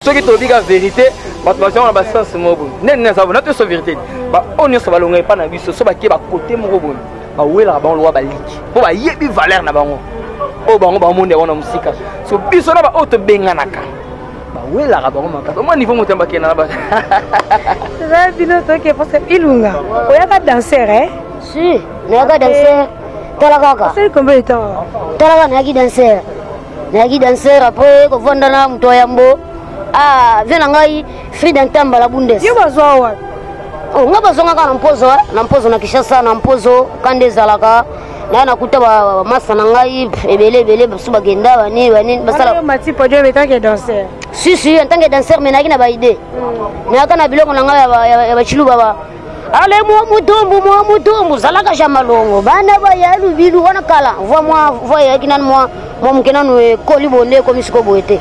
Soki tolobi ka verité, bato bazwa na basense moko boye. Nde nini aza boye, na toso verité. Baoyo nyonso balonga epai na biso, so bakie bakote moko boye, bawelaka bango lokola baliki mpo bayebi valeur na bango oyo bango bamondi yango na mosika. So biso na baoyo tobenganaka bawelaka bango makasi, omwa niveau moto bakenda na bato. Toza bino toke parce que Ilunga oyaka danser, eh? Si, nayaka danser. Tala kaka. Osali combien de temps? Tala kaka, nayaki danser. Nayaki danser après kovanda na moto ya yambo. Ah, vie na ngai Frida Ntamba la Bundes. Yo bazwa wapi? Oh, nga bazwanga kaka na mpozo, eh, na mpozo na Kinshasa, na mpozo kanda ezalaka. Naye nakuta bamasa na ngai ebele ebele, basu bagenda banini banini basala. Yo mati podium en tant que danseur? Si si, en tant que danseur, mais nayaki na baide. Nayaka na biloko na ngai ya bachiluba ba. Ale mwa mutumbu, mwa mutumbu zalaka ja malongo bana baya lubilu wana kala voi mwa voi eyaki nanu mwa mwa moke nanu ekoli boye nde ekomi siko boye te.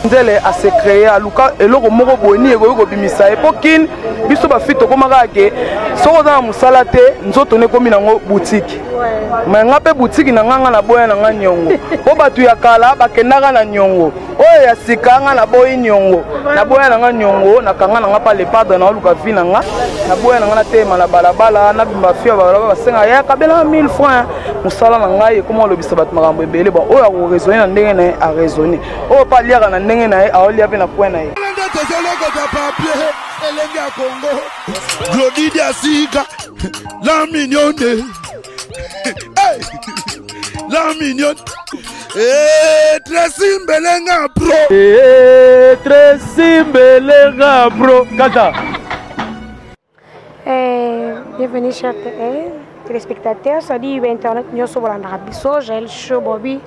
Nzele ase créé, aluka eloko moko boye nini ekoki kobimisa ye mpo kine biso bafi tokóma kaka ke soki oza na mosala te, nzoto nekomi nango boutique. Me nga mpe boutique na nga, nga naboya na nga niongo mpo bato ya kala bakendaka na niongo. Oyo ya sika, nga naboyi niongo, naboya na nga niongo, nakanga na nga pa le padre, naoluka vi na nga, naboya na nga nateyema na balabala, nabimba fi ya balabala basenga ya kabelanga 1000 francs. Mosala na ngai ekoma olobisa bato makambo ebele. Bon, oyo akoraisonne na ndenge na ye, araisonne. Oyo mpe aliaka na ndenge na ye, aolia mpe na point na ye. Nde tozolokota papier elenge ya Kongo Glodi Diasika la mignonne, hey! La mignonne. Hey, Tracy Mbelenga bro. Hey, Tracy Mbelenga bro. Kata. Eh, bienvenue chers téléspectateurs, c'est-à-dire internet nyonso bolandaka biso, Jael Show Bobby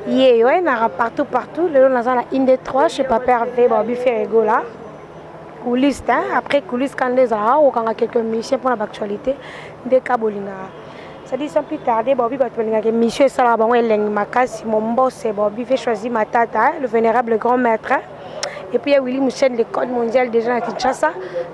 ye yo naka partout partout. Lelo naza na Inde 3 chez Papa Hervé Bobby Ferregola, coulisse, hein? Après coulisse kanda ezalaka kokanga quelques musiciens mpona baactualité nde ka bolingaka. C'est-à-dire sans plus tarder, Bobby, bato balingaka émission esalaka bango elengi makasi. Mombose Bobby fait choisir Matata, hein? Le vénérable grand maître, hein? Et puis ya Willy Mouchen, le code mondial déjà na Kinshasa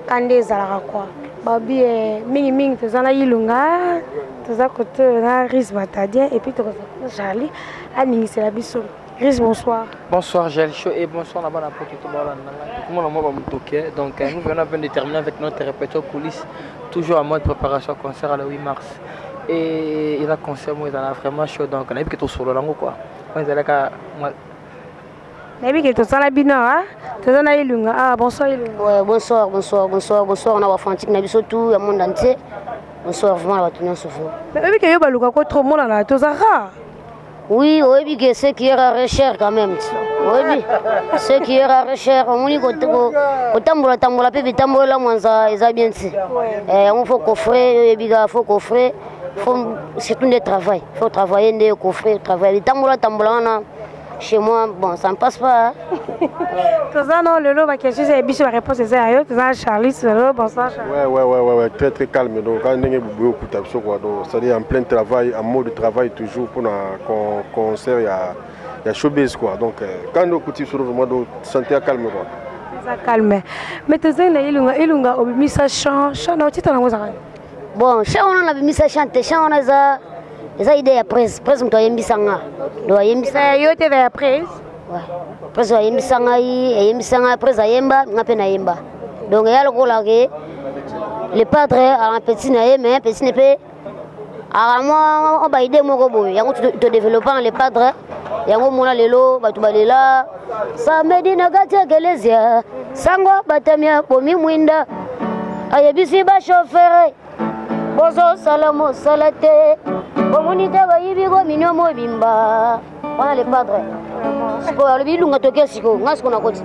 kanda ezalaka quoi. Babi eh, mingimingi toza na Ilunga, toza kote na Ris Matadien et puis tokozala na Charlie aningisela biso. Riz, bonsoir. Bonsoir Jael Show et bonsoir là-bas na poto to bala na ngai. Moi ba Donc nous venons à peine de terminer avec notre répétition coulisses, toujours en mode préparation concert le 8 mars. Et il a concert moi dans vraiment chaud, donc on a vu que tout solo lango quoi. On est là moi. Nayebi ke tosala bino awa, toza na Ilunga. Ah, bonsoir Ilunga. Ouais, bonsoir, bonsoir, bonsoir, bonsoir na bafantique na biso tout ya monde entier. Bonsoir vraiment na bato nyonso fo. Oyebi ke yo baluka ko trop monana, toza rare. Oui, oyebi ke ce qui est rare est cher quand même. Oyebi ce qui est rare est cher. Omoni kotambola tambola mpe bitambolela mwanza eza bien ti. Yango faut coffrer, oyebi kaka faut coffrer, faut surtout nde travail, faut travailler nde coffrer, travail. Bitambola tambola wana chez moi, bon, ça ne passe pas, hein. Toza na lelo baquestion eza ya biso, baréponse eza ya yo. Toza na Charlie lelo. Bonsoir Charlie. Ouais, très très calme. Donc, quand ndenge boye okuta biso quoi. Donc, c'est-à-dire en plein travail, en mode travail toujours pour un concert ya showbiz quoi. Donc, quand nous okuti biso vraiment, donc santé ya calme quoi. Eza calme. Mais tozali na Ilunga. Ilunga, obimisa chant, chant na otita nango ezaka? Bon, chant wana nabimisa chant te, chant wana eza idée ya presse, presse moto ayembisa nga. Donc ayembisa ya yo te, ya presse. Ouais. Presse ayembisa ngai, ayembisa ngai, presse ayemba, nga mpe nayemba. Donc eya lokola ke le padre aka petit na ye, mais petit ne mpe aka mwa baide moko boye, yango todéveloppe le padre. Yango mona lelo bato balela samedi na kati ya ekelezia, sango abatami abomi mwinda, ayebisi bachauffeur bozosala mosala te, bomoni te bayibi kominio mobimba wana. Le padre sikoyo alobi Ilunga toke sikoyo, nga sikoyo nakoti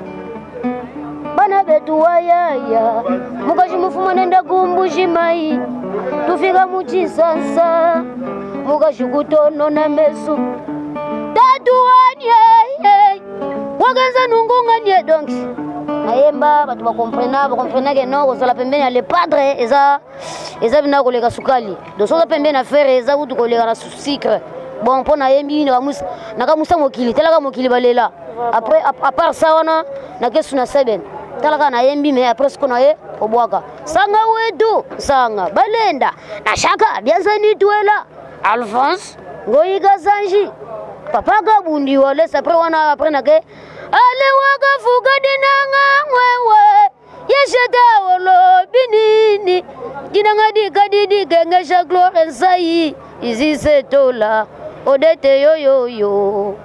bana betu wayaya mukaji mufuma nenda kumbushi mai tufika muchisansa mukaji kutonona mesu tatu wanye wakenza nungunganie. Donc nayemba, bato bacomprena, bacomprena ke no kozala pembeni ya le padre eza bina koleka sukali. Donc soza pembeni na Ferre eza kutu koleka na sucre. Bon, mpo nayembi nakamusa mokili, talaka mokili balela. Après, à part ça wana nakesu na seben, talaka nayembi. Mais après siko na ye obwaka sanga wetu sanga balenda na shaka bianzani twela Alphonse Ngoyika Sanji papa kabundi walesa. Après wana, après nake ale wakafuka dinanga. ngai izisetola odete yoyoyo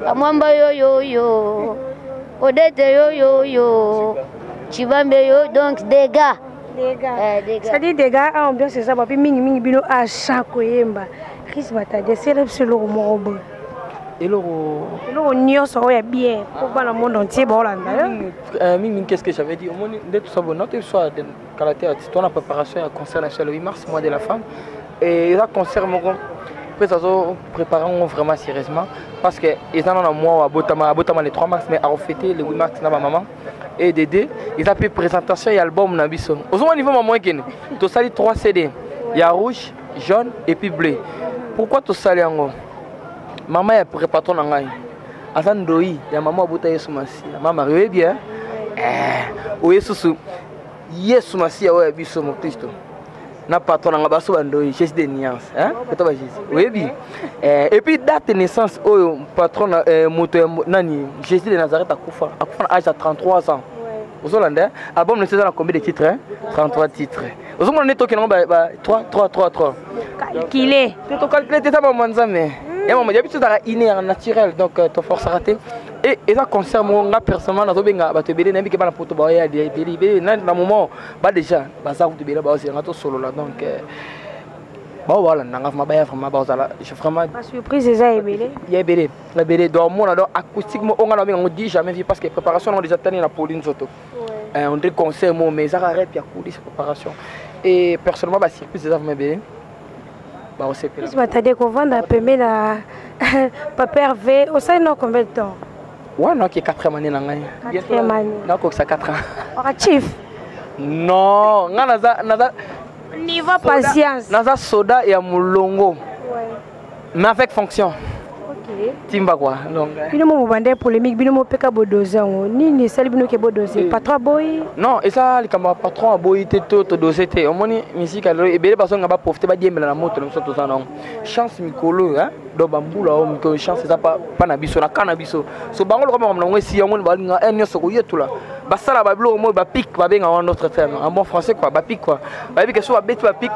kamwamba yoyoyo odete yoyoyo chibambe yo donc dégâts. Eh, c'est-à-dire dégâts a ambiance eza bapi mingimingi bino acha koyemba Chris Matadi esala biso eloko moko boye. Eloko eloko nyonso oyo ya bien mpo bana monde entier baolanda yo. Euh, mingi qu'est-ce que j'avais dit omoni nde tosa boye nato biso kala te ati na préparation ya concert national le 8 mars, mois de la femme, et eza concert moko mpe azo préparer yango vraiment sérieusement, parce que eza nano na mois abotama, abotama le 3 mars, mais akofete le 8 mars na bamama. Et dede eza mpe présentation ya album na biso. Ozomona niveau mama ekende, tosali 3 CD ya rouge, jaune et puis bleu. Pourquoi tosali yango? Mama ya patron na ngai aza ndoi ya mama abota Yesu Masiya, mama Marie, oyebi eh, oye susu Yesu Masiya oyo ya biso mokristo na patron na nga baso bandoi Jésus de nuance, hein, kota ba Jésus, oyebi eh. Et puis date naissance oyo patron na eh, moto ya nani, Jésus de Nazareth, akufa, akufa na âge ya 33 ans. Ozolanda album na eza na combien de titres, hein? 33 titres. Ozomona nde tokende yango ba 3 3 3 3. Calculé. Te, tocalcule te, eza mama Nzambe ya mama ya biso, ezalaka ine ya naturel, donc toforcera te. Et eza concert moko nga personnellement nazobenga bato ebele, nayebi ke bana poto baoya ebele ebele na moment ba déjà baza kutu ebele, baozelanga tosolola. Donc bao baolanda nga vraiment, baya vraiment, bazala vraiment. Surprise eza ebele. Ya ebele ebele. Donc omona, donc acoustique mo onga na babenga yango du jamais vu, parce que préparation nango déjà tani na poli nzoto. On dirait concert mo, mais ezaka rep ya coulisse préparation. Et personnellement basurprise eza vraiment ebele, baosepela. Matadi, kovanda pembe na papa Hervé, osali na combien de temps? Wana oke 4e année na ngai. Quatrième année. Nakokisa 4 ans. Oka chief? Non, nga naza niveau patience. Naza soda ya molongo mais avec fonction. Timba quoi, donc. Bino mo bobanda polémique, bino mopeka bodose yango, nini esali bino ke bodose? Patron aboyi? Non, eza likambo ya patron aboyi te to todose te. Omoni musique ya lelo, ebele bazonga baprofite, badiembela na moto na biso. Toza nango chance mikolo, hein? Donc bambula oyo mikolo, chance eza pa na biso, na ka na biso. So bango lokola makambo nango esi yango, balinga e nyonso koyetola, basala babiloko moyo bapique, babenga wana notre terme en bon français quoi, bapique quoi. Bayebi ke so babeti bapique,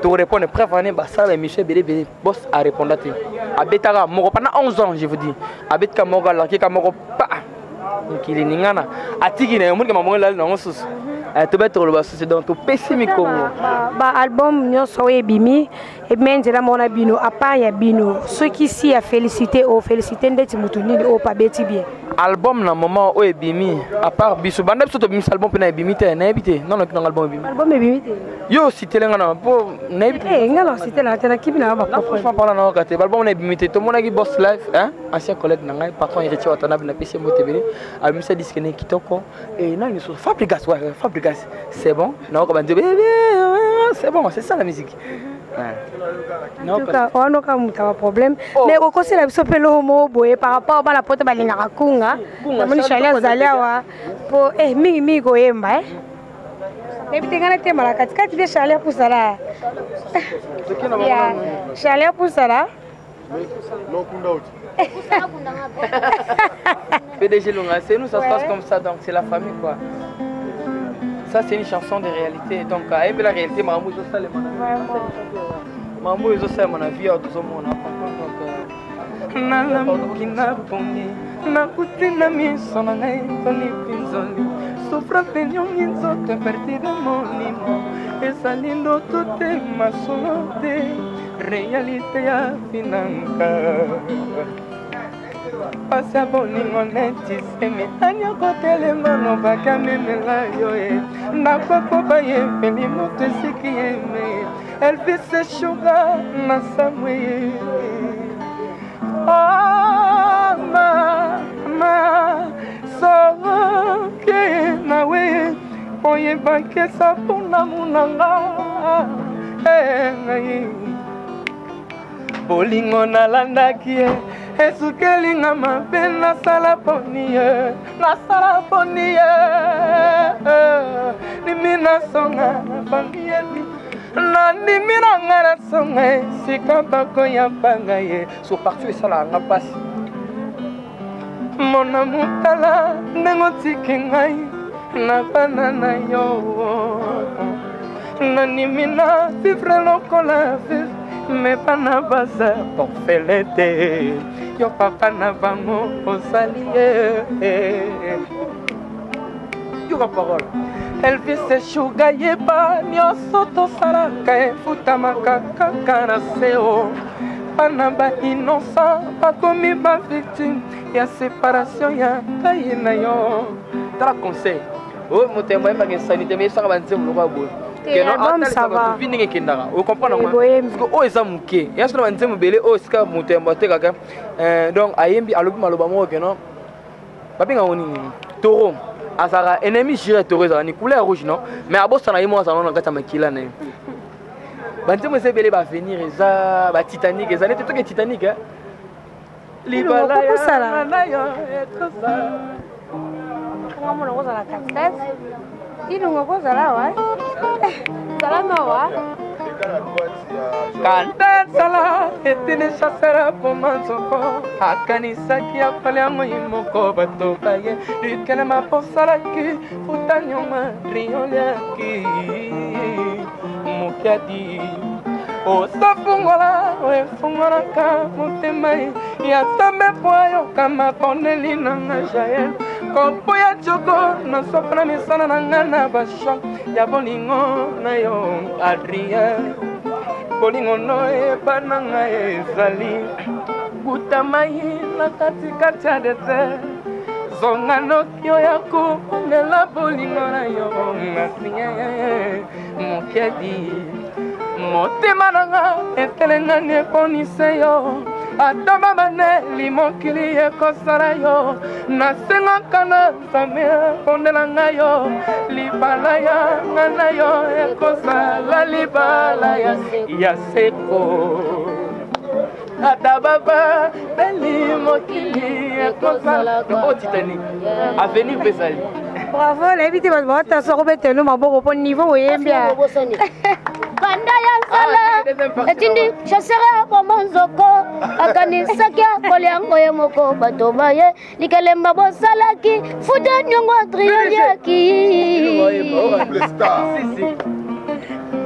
tokorépondre. Preuve ane basala émission ebele ebele, boss aréponda te, abetaka moko pendant 11 ans, je vous dis, abetika moko, alakika moko pa mokili ningana, atiki na ye, omonike mamongo elali nango susu. Tobe tokoloba susu, donc topesi mikongo. Baalbum nyonso oyo ebimi, ebimi nzela moko na bino, à part ya bino, soki si ya félicité, o félicité ndeti motu nini oyo pabeti bien? Album na moment oyo ebimi, à part biso, banda biso tobimisa album mpe na ebimi te, nayebi te nano nanga album ebimi. Album ebimi te? Yo ositele nga na mpo nayebi te. Nga na ositela te, nakibi na bafranchement parla, nayoka te baalbum na ebimi te. Tomonaki Boss Life, hein, ancien collègue na ngai, patron Héritier Watanabe, napesi ye mbote ebele, abimisa disque ne kitoko. Et nani lisusu? Fabrigas, ouais, Fabrigas, c'est bon. Nayoka banzembo, c'est bon, c'est ça la musique. En tout cas wana oka moto ya baproblème, mais okosela biso mpe eloko moko boye par rapport bana poto balingaka kunga. Namoni Chali azali awa mpo mingimingi koyemba, nayebi te, ngai natembala katikati te. Chali apusala ya Chali apusala. PDG Lunga, c'est nous, ça se passe comme ça, donc c'est la famille quoi. Ça c'est une chanson de réalité, donc ayebi la réalité, makambo ezosalema, makambo ezosalema na vie awa tozomona. Donc nalamuki na pongi, nakuti na miso na ngai toni pinzoli, souffrance enyongi nzoto, pertide molimo, ezali ndoto te, masolo te, réalité ya finanka, pasi ya bolingo neti semi anya kotelema nobaka memela yo e nakokoba ye peli moto esiki yeme Elvis Shuga na samwe. Oh, mama, soki nawe oyebaki eza mpona monanga ngai bolingo nalandaki ye esukelinga mabe, nasala poni ye, nasala poni ye nimi nasonga na famille yebi, nandimi na ngai nasonga esika bakoyamba ye. So partout esalaka nga mpasi, mona motala ndenge otiki ngai na bana na yo, nandimi na vivre lokola vivre. Me bana baza orphelin te, yo papa na bango ozali ye. Yoka parole. Elvis Eshuga, yeba nyonso tosalaka efutamaka kaka na seo. Bana ba innocent bakomi ba victime ya séparation ya ngai na yo. Tala conseil oyo moto ya mayembaka insanité me esaka banzembo lokola boye. Vi ndenge ekendaka, ocomprendre yango, oyo eza moke ya so na banzembo ebele oyo esika moto yambo atekaka. Donc ayembi, alobi maloba moko keno babengaka nini, taureau azalaka ennemi juré ya taureau, ezalaka ni couleur rouge, non, mais abosana ye moko azala na kati ya makila na ye. Banzembo eza ebele, baavenir eza batitanic, eza neti toke Titanic libala ya na yo ekozala. Mona kozala 4 ilunga kozala awa, zala nawa. Kanda nzala etini chasera poma nzoko akanisaki akoli yango ye moko. Bato baye likelema posalaki futa nyoma rioliaki mokiadi osafungola efungolaka motema ya Nzambe po ayoka mabondeli na nga. Jael kopo ya joko nasopa na misala na nga na bashok ya bolingo na yo. Adrien, bolingo no eba na ngai ezali guta mai na katikati ya désert. Zonga noki oya kobongela bolingo na yo. Adrien Mokiadi, motema na nga etelengani eponise yo. Ata babaneli mokili ekosala yo, nasengaka na Nzambe akondela ngai yo. Libala ya nga na yo ekozala libala ya seko. Ata baba beli mokili ekozala o Titanic, avenir mpe ezali. Bravo, nayebi te bato baata soko betelo maboko mpo niveau oyembi. Kanda ya nzala etindi chasere boma nzoko akanisaki akolia yango ye moko. Bato baye likelemba bosalaki futa niongo trioliaki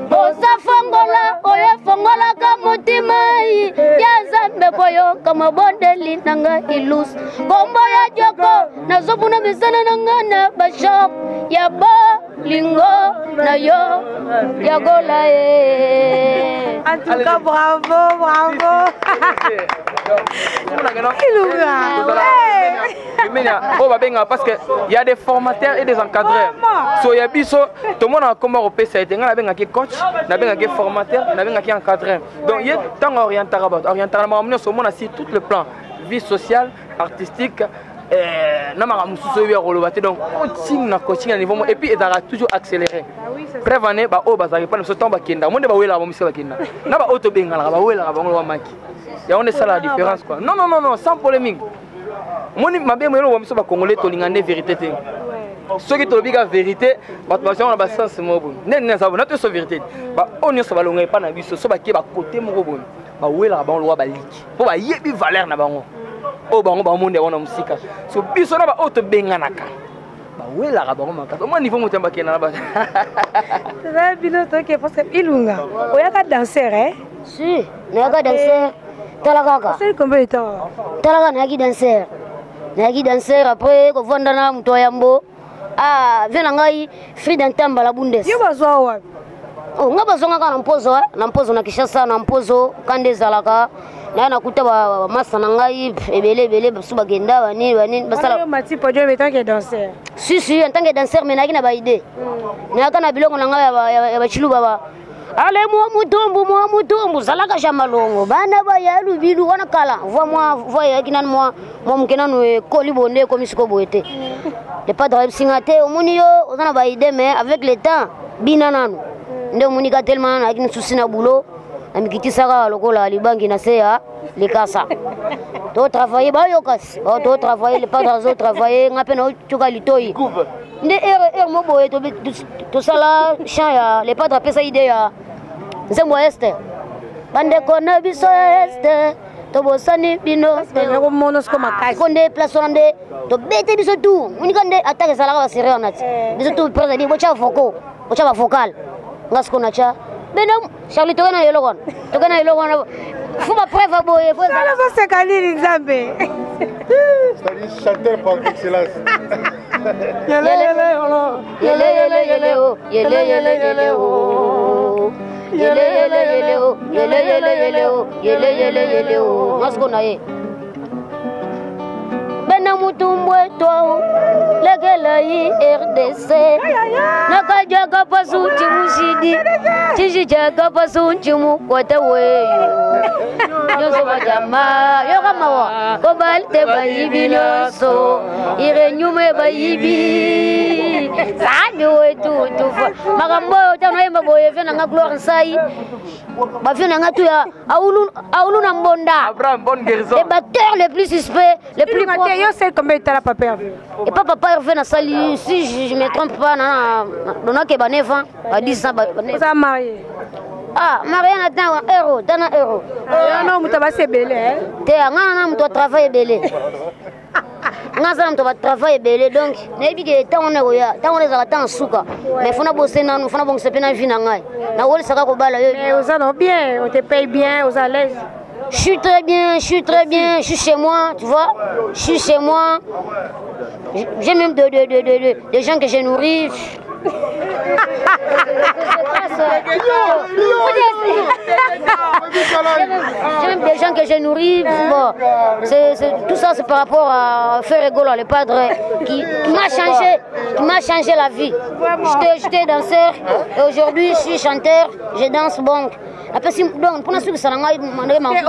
ozafongola oyo efongolaka motema ya Nzambe koyoka mabondeli na ngai. Ilus kombo ya joko nazobuna misana na ngai na bashok ya bolingo na yo ya gola ye. En tout cas, bravo, bravo. Ilunga. Oyo babengaka parce que y a des formateurs et des encadreurs. So ya biso tomonaka komba kopesa ete ngai nabengaki coach, nabengaki formateur, nabengaki encadreur. Donc ye ntango orientaka bato, orientaka na makambo nyonso. Omona si tout le plan vie sociale, artistique, na makambo mosusu oyo ya koloba te. Donc coaching na coaching na niveau mo, et puis ezalaka toujours accéléré. Preuve ane, baoyo bazalaka epai na biso, ntango bakenda mo nde bawelaka bango misika bakenda na baoyo tobengalaka, bawelaka bango loba maki yango nde esalaka différence quoi. Non, non, non, non, sans polémique. Omoni mabe eloko biso bacongolais tolinga nde vérité te. Soki tolobi ka vérité, bato bazwango na basens moko boye. Nde nini aza boye na toso vérité, baoyo nyonso balonga epai na biso, so bakie bakote moko boye, bawelaka bango lokola baliki mpo bayebi valeur na bango oyo bango bamondi yango na mosika. So biso na baoyo tobenganaka, bawelaka bango makasi. Omwa niveau moto bakenda na bato. Toza bino toke parce que Ilunga oyaka danser, eh? Si, nayaka danser, tala kaka. Osali combien de temps? Tala kaka, nayaki danser, nayaki danser après kovanda na moto ya yambo. Ah, vie na ngai Frida Ntamba la Bundes. Yo bazwa wapi? Oh, nga bazwanga kaka na Mpozo, eh? Na Mpozo, na Kinshasa, na Mpozo kanda ezalaka naye nakuta bamasa na ngai ebele ebele, basu bagenda banini banini basala. Mati podium en tant que danseur? Si, si, en tant que danseur, mais nayaki na baide, nayaka na biloko na ngai ya bachiluba ba ale mwa mutumbu, mwa mutumbu zalaka ja malongo bana baya lubilu wana kala voi mwa voi eyaki nanu mwa mwa moke nanu ekoli boye nde ekomi siko boye te. Le padre ayebisi nga te: omoni yo oza na baide, mais avec le temps bina nanu. Nde omoni ka tellement nayaki nsusi na boulot, namikitisaka lokola libangi na se ya likasa. Totravaille, bayokasi totravaille, le padre azotravaille, nga mpe naotuka litoi nde ere mo boye tosala chant ya le padre. Apesa idée ya nzembo ya este, bandeko na biso ya este tobosani bino. Makasi. Nde place wana nde tobete biso tu monika nde atake ezalaka baserie wana ti biso tu président botya vocal, botya bavocal. Nga siko natya Bena Charlie toke na eloko wana. Toke na eloko wana. Faut ba preuve boye, faut ezala. Ozoseka nini Nzambe? C'est-à-dire chanteur par excellence. Yele yele yolo. Yele yele yele oh. Yele yele yele oh. Yele yele yele oh. Yele yele yele oh. Yele yele yele oh. Masiko na ye. Bena mutumbwe twao lekela yi RDC nakajaka pasu chimushidi chishi chaka pasu chimukwata weyo nyonso bajama yoka mawa kobalte bayibi nyonso irenyume bayibi sani wetu tufa makambo oyo ntango nayemba boye vie nanga gloire nsai bavie nanga tu ya aulu, aulu na mbonda. Abraham, bonne guérison. Le batteur le plus suspect, le plus propre. Yo c'est combien de papa Hervé? Et pas papa Hervé na sali si je me trompe pas na na ke ba 9 ans, ba 10 ans ba 9. Oza marié? Ah, marié na tan euro, tana euro. Ah non, mutu ba sebele eh. Te nga na mutu travail ebele. Nga za mutu ba travail ebele donc nayebi ke ntango wana ekoya, ntango wana ezalaka ntango suka. Mais fona bose nanu, fona bongisa mpe na vie na ngai. Nakolisaka kobala yo. Mais oza no bien, on te paye bien, oza à l'aise. Je suis très bien, je suis très bien, je suis chez moi, tu vois. Je suis chez moi. J'ai même des gens que j'ai nourris. J'ai même des gens que j'ai nourris. Bon, tout ça, c'est par rapport à Ferre Gola, le padre, qui m'a changé, qui m'a changé la vie. J'étais danseur et aujourd'hui, je suis chanteur, je danse bon. Après, si, donc, pour nous, ça n'a pas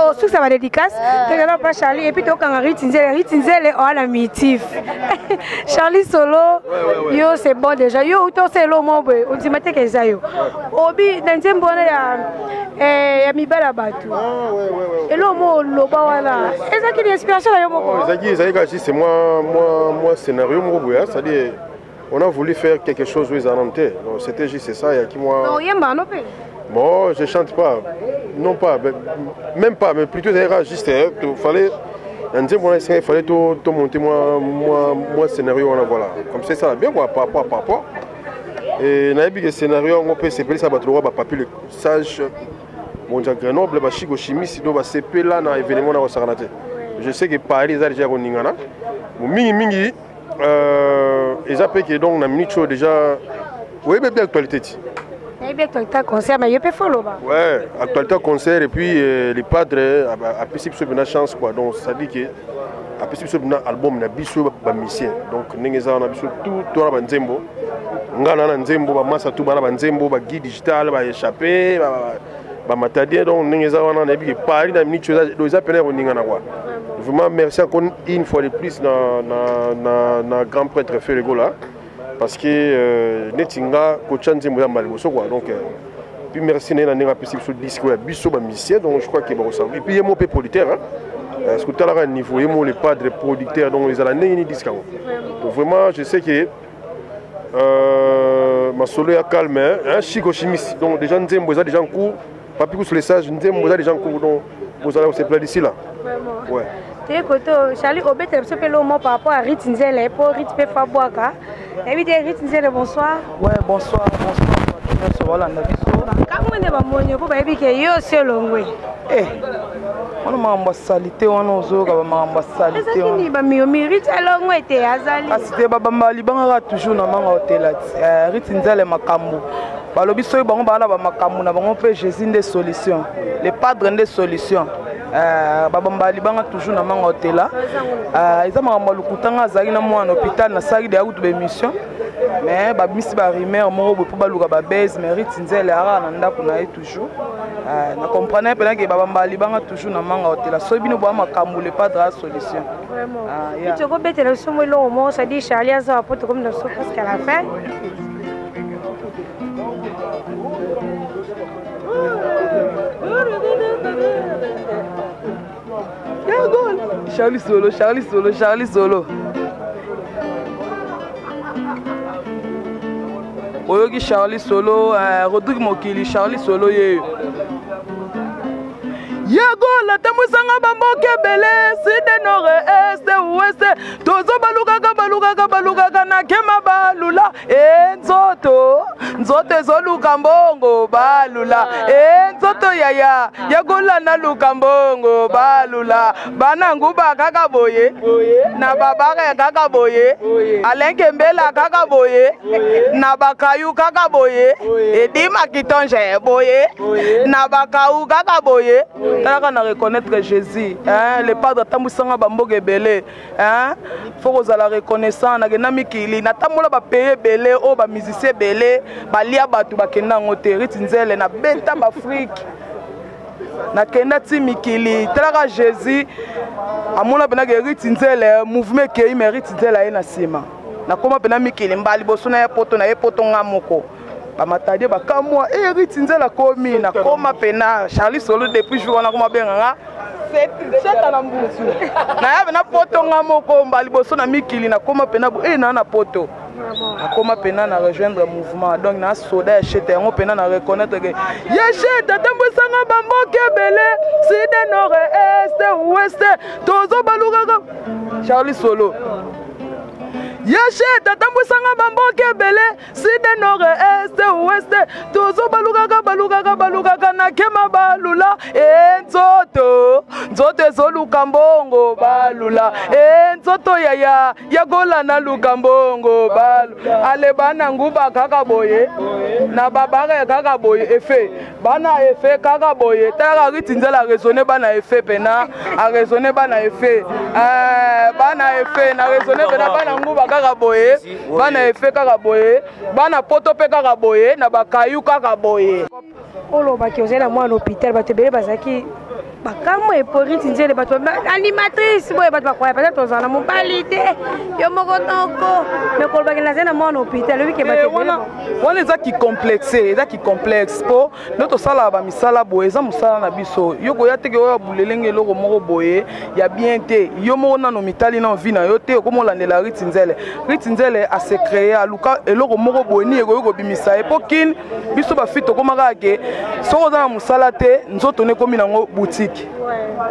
Oh, ça va dédicace. Tu as pas Charlie et puis tu as Rit Nzele, Rit Nzele, oh la mitif. Charlie Solo, yo c'est bon déjà. Yo, tu sais le mot, on dit matin que ça yo. Obi, dans nzembo wana ya ya mibala batu. Et le mot loba wana. Ezaki l'inspiration na yo moko. Ezaki ezaki kasi c'est moi moi moi scénario moko boya, c'est-à-dire on a voulu faire quelque chose où ils en ont été. Donc c'était juste ça, il y a qui moi. Non, yemba non pe. Bon, je chante pas. Non pas, mais, même pas, mais plutôt d'ailleurs juste il fallait il fallait tout, tout monter moi moi moi scénario on a voilà. Comme c'est ça bien quoi par rapport par rapport. Et nayebi que scénario on peut s'appeler ça bato ba papi le sage monja Grenoble ba chico chimiste do ba sepela na événement na kosakana te. Je sais que Paris eza déjà koningana. Mingi mingi eza pe ke donc na minute oyo déjà oyebi bien actualité ti. Nayebi actualité concert mais yo pe fo loba. Ouais, actualité concert et puis les padres apesi biso pena chance quoi. Donc ça dit que apesi biso pena album na biso ba musicien. Donc ndenge eza wana biso tout to na ba nzembo. Nga na nzembo ba massa tout bana ba nzembo ba guide digital ba échappé ba matadien donc ndenge eza wana nayebi ke Paris na minute oyo eza pena ya koningana quoi. Vraiment merci encore une fois de plus na na na na grand prêtre Ferre Gola parce que neti nga kotia nzembo ya mbala liboso quoi. Donc puis merci na ye na ndenge apesi biso disque ya biso ba musicien donc je crois que bakosala et puis ye mo pe producteur hein. Parce que talaka niveau ye mo le padre producteur donc ezala ndenge ni disque yango. Donc vraiment je sais que masolo ya calme hein, Chico Chimisi donc déjà nzembo eza déjà en cours. Papi Koussou les sages, nzembo eza déjà en cours donc vous allez se plaire d'ici là. Vraiment. Ouais. Te koto Charlie obete biso pe lomo par rapport à Rit Nzele pour Rit pe fa boaka. Et puis Rit Nzele bonsoir. Ouais, bonsoir, bonsoir. Nyonso balanda biso. Kamwe nde bamoni po bayebi ke yo si olongwe. Eh. Wana makambo ya salite wana ozoyoka ba makambo ya salite wana. Ezaki ni ba miomi Rit alongwe te azali. Kasi te babamba libanga kaka toujours na manga hotela. Rit Nzele makambo. Balobi soki bango bana ba makambo na bango pe Jésus nde solution. Le padre nde solution. Babamba libanga toujours na manga hotela. Eza makambo ya lokuta nga azalaki na mwana hôpital na sali de kutu ba émission. Mais babimisi ba rumeur moko boye po baluka ba buzz mais Rit Nzele aka na ndako na ye toujours. Na comprendre pena ke babamba libanga toujours na manga hotela. Soki bino boya makambo le padre a solution. Vraiment. Yeah. Tu kobetela biso mo eloko moko, ça dit Charlie aza po tokomi na biso presque à la fin. Charlie Solo, Charlie Solo, Charlie Solo. Oyoki Charlie Solo, Rodrigue Mokili, Charlie Solo ye. Yegola tambwisanga bamboka ebele sud, nord, est, ouest, tozo balukaka balukaka balukaka na kema balula e nzoto nzoto ezoluka mbongo balula e nzoto yaya yegola naluka mbongo balula bana nguba kaka boye na babare kaka boye Alain Kembela kaka boye na bakayu kaka boye Edima Kitonge boye na bakau kaka boye. Talaka na reconnaître Jésus, hein, le padre atambwisanga bamboka ebele, hein, faut kozala reconnaissant. Nakenda mikili, natambola bapays ebele oyo bamusicien ebele balia bato bakenda yango te. Riti Nzele nabeta baafrike, nakenda ti mikili. Talaka Jésus amona mpenaka Riti Nzele, mouvement ekei, mais Riti Nzele aye na nsima. Nakoma mpena mikili mbala liboso na ye poto, na ye poto nga moko bamatadie bakamwa e Riti Nzele akomi. Nakoma pena Charlie Solo depuis jour wana akoma benganga seta na mbutu. Naya pena poto nga moko mbala liboso na mikili, nakoma pena e naa na poto, nakoma pena na rejoindre mouvement. Donc na soda ya Sheta yango pena na reconnaître ke ye Sheta atambwisanga bamboka ebele, sud, nord, est, ouest, tozo balukaka. Charlie Solo ye Sheta atambwisanga bamboka ebele, sud, nord, est, ouest, tozo balukaka balukaka balukaka na kema balula e nzoto nzoto ezoluka mbongo balula e nzoto yaya yagola naluka mbongo balu ale bana nguba kaka boye na babare kaka boye efe bana efe kaka boye. Talaka Riti Nzela araisonne bana efe pena araisonne bana efe, bana efe na raisonne pena bana nguba kaka boye, bana efe kaka boye, bana poto mpe kaka boye, na bakayu kaka boye. Olobaki ozali na mwana hôpital, bato ebele bazalaki bakamwa epo Riti Nzele, bato animatrice boye, bato bakoya peut-être ozala na mobali te, yo moko noko, mais kolobaki nazali na mwana hôpital, oyebi ke bato ebele wana eza kicomplexe, eza kicomplexe mpo nde tosalaka bamisala boye, eza mosala na biso. Yo koya teke oyo abulelenge eloko moko boye ya bien te, yo moko nano mitali na vie na yo te, okoma olandela Riti Nzele. Riti Nzele ase créé, aluka eloko moko boye nini ekoki kobimisa ye, mpo kine biso bafi tokóma kaka ke soki oza na mosala te, nzoto ne ekomi nango boutique.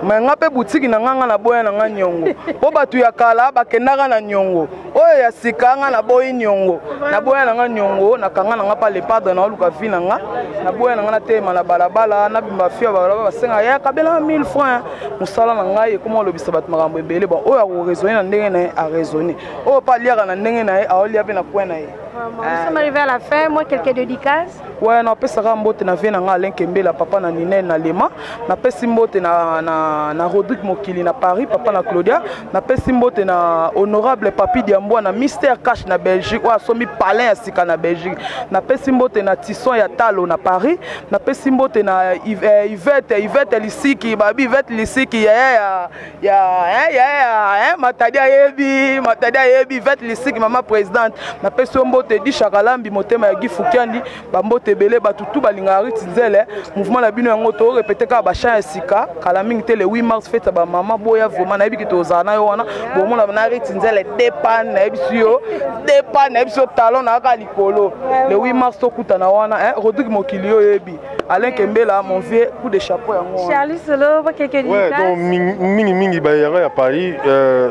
Me nga mpe boutique na nga, nga naboya na nga niongo, mpo bato ya kala bakendaka na niongo, oyo ya sika nga naboyi niongo, naboya na nga niongo, nakanga na nga pa le padre, na oluka vie na nga, naboya na nga natelema na balabala, nabima fi ya balabala, basenga ya kabela 1000 francs. Mosala na ngai ekoma olobisa bato makambo ebele. Bon, oyo akoraisonne na ndenge na ye, araisonne, oyo mpe aliaka na ndenge na ye, aolia mpe na coin na ye. Nous sommes arrivés à la fin. Moi, quelques dédicaces. Ouais, napesaka mbote na vie na nga Alain Kembela, papa na Ninel na Lema. Napesi mbote na Rodrigue Mokili na Paris, papa na Claudia. Napesi mbote na honorable Papi Diambwa na Mister Cash na Belgique, oyo asombi palin ya sika na Belgique. Napesi mbote na Tisson ya Talo na Paris. Napesi mbote na Yvette Lisiki, babi Yvette Lisiki yaya ya ya ya ya Matadi ayebi, Matadi ayebi Yvette Lisiki, mama présidente, napesi yo mbote. Di Shakalambi, motema ya Gifu Kiandi, bambote ebele. Bato tu balingaka Riti Nzele, mouvement na bino yango torépété kaka bachan ya sika. Kala mingi te, le 8 mars, fête ya bamama, boya vraiment, nayebi ke tozala na yo wana, bomona na Riti Nzele depan, nayebisi yo depan, nayebisi yo talon na kaka likolo. Le 8 mars tokutana wana. Rodrigue Mokili, yo oyebi Alain Kembela, mon vieux, coup de chapeau yango. Charlie Solo, quelques Ouais, donc mingi mingi bayanga ya Paris,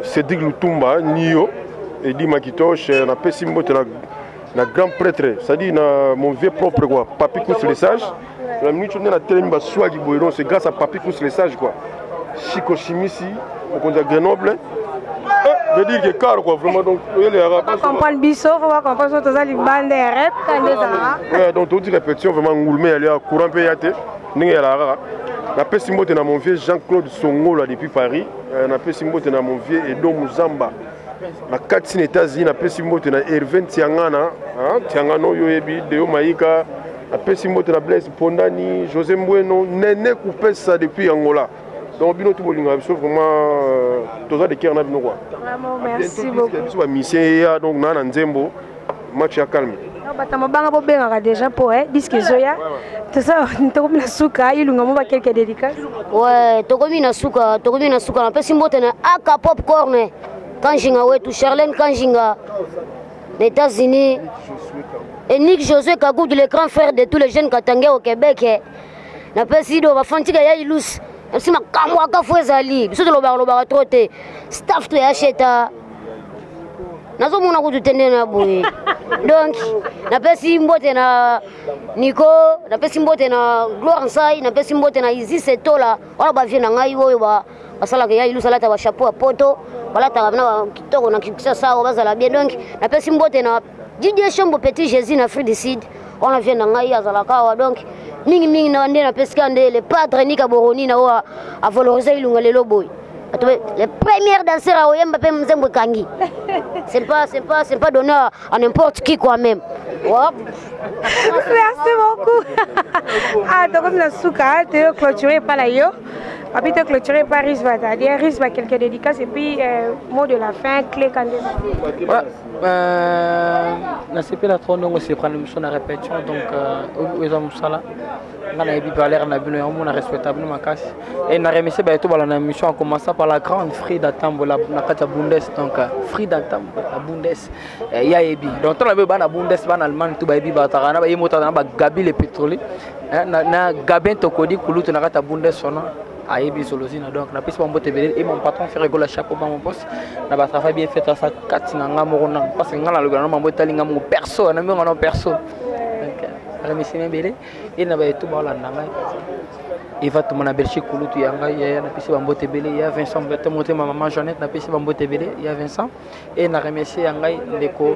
Cédric Lutumba, Nio, Edi Makitoche, napesi mbote na grand prêtre, c'est-à-dire na mon vieux propre quoi, Papi Kous le sage. La minute on a telemi baswagi boye, donc c'est grâce à Papi Kous le sage quoi. Chico Chimisi, mokonzi ya Grenoble. Eh, veut dire que car quoi, vraiment, donc il y a pas comprendre biso, faut pas comprendre so toza libanda ya rep kande ezalaka. Ouais, donc tout répétition vraiment ngulme ya courant pe ya te ndenge ya kaka. Napesi mbote na mon vieux Jean-Claude Songola depuis Paris, napesi mbote na mon vieux Edo Muzamba na kati na États-Unis, napesi mbote na Hervé Tiangana, Tiangana oyo oyebi, Deo Maïka, napesi mbote na Blaise Pondani, José Mbweno, Nene Kupesa depuis Angola. Donc bino tout bolinga biso vraiment, toza de cœur na bino quoi. Vraiment, merci beaucoup. Biso ba mission ya donc na nzembo match ya calme. Bato mabanga bobengaka déjà mpo disque ezoya, tosa tokomi na suka. Ilunga mo ba quelques dédicaces. Ouais, tokomi na suka, tokomi na suka. Napesi mbote na Aka Popcorn Kanjinga wetu, Charlène Kanjinga na États-Unis, et Nick Josué Kagoud, le grand frère de tous les jeunes katangais au Québec. Napesi do bafantika ya Ilus. Nasi makambo akafu ezali biso tolobaka lobaka trop te. Staff to ya sheta. Nazomona kutu te ndenge na boye. Donc napesi mbote na Nico, napesi mbote na Gloire Nsai, napesi mbote na Isis Etola, wana ba vieux na ngai oyo ba basalaka ya ilusa alata ba chapeau ya poto, balataka na kitoko na Kinshasa awa bazala bien. Donc napesi mbote na Didier Shombo Petit Jésus na Afrique du Sud, wana vieux na ngai azalaka awa. Donc mingi mingi na nde napesi kaka nde le padre Nika Boroni na oyo avaloriser Ilunga lelo boye. Le premier danseur à oyemba pe nzembo ekangi. C'est pas donné à n'importe qui quoi même. Ouais. Merci beaucoup. Ah, donc na suka, tu clôturer par la yo. Papi te clôturer par Risva, c'est-à-dire Risva quelques dédicaces et puis mot de la fin, clé candé. Ouais, nasepela trop ndongo se prendre mission na répétition donc eza mosala nga nayebi valeur na bino yango mona respecta bino makasi et na remercier bato balanda mission en commençant par la grande Frida Tambo la na kati ya Bundes. Donc Frida Tambo la Bundes ya yebi donc tala be bana Bundes bana Allemagne tout bayebi bataka na baye mota na ba Gabi le pétrolier na Gabin Tokodi kulutu na kati ya Bundes wana ayebi zolozina. Donc napesi bango mbote ebele et mon patron Ferre Gola chapeau ba mon poste na ba travail bien fait ça kati na nga moko na parce que nga na lobela na mambo etali nga moko perso na mbongo na perso. Donc remercier ebele et na ba etu ba landa ngai Eva Toma na Belgique kulutu ya ngai ya napesi ba mbote ebele ya Vincent Mbeto motema maman Jeannette napesi ba mbote ebele ya Vincent et na remercier ya ngai ndeko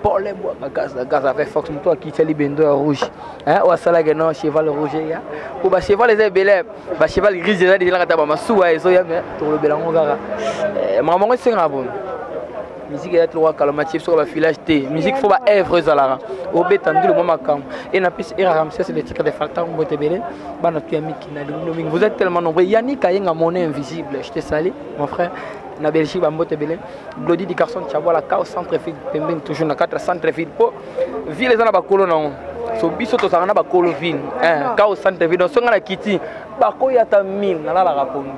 Paul Ebwaka gaz gaz avec Fox moto akitisa libendo ya rouge hein o asalaka non cheval rouge ya po ba cheval eza ebele ba cheval gris eza déjà kata ba masuwa ezoya mais tolobela ngo kaka makambo yango esengaka boye musique eza toloka kaloma tie soka ba filage te musique faut ba œuvre ezalaka obeta ndulu mwa makambo et napesi era Ramsès le titre de Falta mbote ebele bana tu ya miki na lingi mingi vous êtes tellement nombreux. Yannick Ayenga monnaie invisible, je te salue mon frère na Belgique ba mbote ebele. Glody di garçon Tchabwala ka au centre ville pembeni toujours na quatre centre ville po ville eza na bakolo nango so biso tozalaka na bakolo ville hein ka au centre ville donc songa na kiti bakoyi ata 1000 nalalaka pongi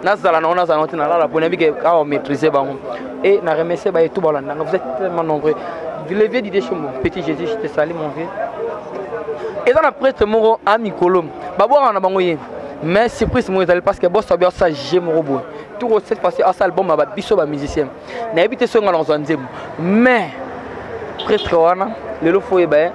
nazala nango nazala nango te nalala poni nayebi ke awa maîtriser bango et na remercier baye tout balanda vous êtes tellement nombreux. Le vieux Didier Chombo petit Jésus, je te salue mon vieux. Eza na prêtre moko a mikolo babwaka na bango ye mais surprise moko ezali parce que boss abi asa g moko boye tour cette fois-ci asa album ya biso ba musicien nayebi te soki nga na kozwa nzembo mais prêtre wana lelo fo oyeba ye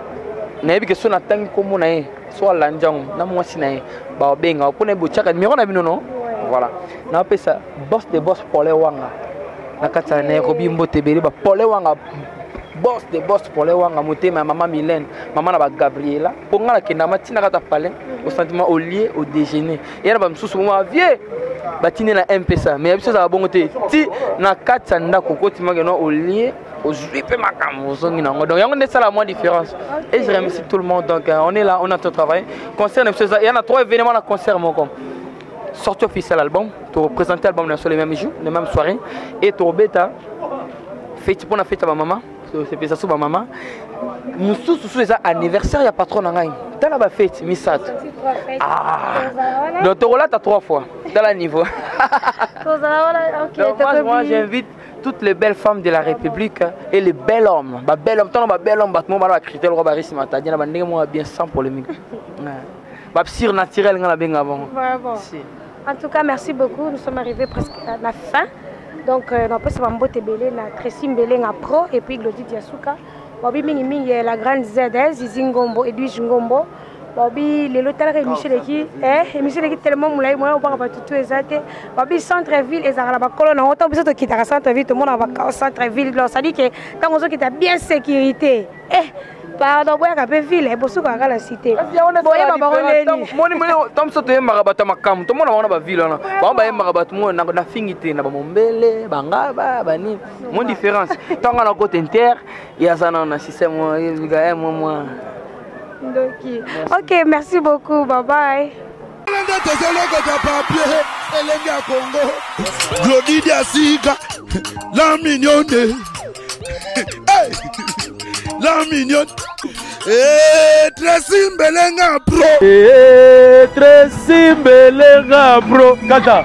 nayebi ke so natangi nkombo na ye so alandi yango na mwasi na ye babenga mpona ye botiaka numéro na bino no voilà napesa boss de boss Paulin Wanga na kati ya Nairobi mbote ebele ba Paulin Wanga boss de boss Paulin Wanga motema ya mama Mylène mama na ba Gabriela mpo nga nakenda matina kata palais au sentiment au lieu au déjeuner ya na ba misusu mwa vieux batindi na M-Pesa mais ya biso ezala bongo te ti na kati ya ndako okotimaka no au lieu ozwi mpe makambo ozongi nango donc yango nde esala mwa différence et je remercie tout le monde. Donc on est là, on est en train de travailler concert na biso eza ya na 3 événements na concert moko sortie officielle album to présenter album na le même jour, le même soirée et to beta fête pour na fête ya ba mama sepesa so ba mama mosusu su eza anniversaire ya patron na ngai tala ba fête misato ah donc tokolata 3 fois tala niveau. Donc moi j'invite toutes les belles femmes de la République et les bels hommes. Ba bel homme, tant ba bel homme, ba ba critère ba risque matadi na ba ndenge moi bien sans polémique. Ba surnaturel nga na benga bon. Vraiment. Si. En tout cas, merci beaucoup. Nous sommes arrivés presque à la fin. Donc, on peut se mbote belé na Tracy Mbélé nga pro et puis Glody Diasuka. Bobi mingi mingi la grande Z, Zizi Ngombo, Edwige Ngombo. Bobi lelo talaka émission leki, émission leki tellement mulayi moya obaka ba tutu ezate. Bobi centre ville ezaka na bakolo na oto biso tokitaka centre ville tout le monde va centre ville. Donc ça dit que tant ozo kita bien sécurité. Pardon boyaka pe ville bosuka kaka la cité. Boyeba bango neni. Moni moni tant biso toyembaka bato ya makambo tomona bango na ba ville wana. Bango bayembaka bato mo na fingi te na ba mombele bangaba banini. Mon différence. Tant na côté inter ya sana na système moi moi moi. Ndoki. Ok, merci beaucoup. Bye bye. Nde tozolokota papier elenge ya Congo Glody Diasika la mignonne hey! La mignonne hey, Tracy Mbelenga pro hey, Tracy Mbelenga pro kata.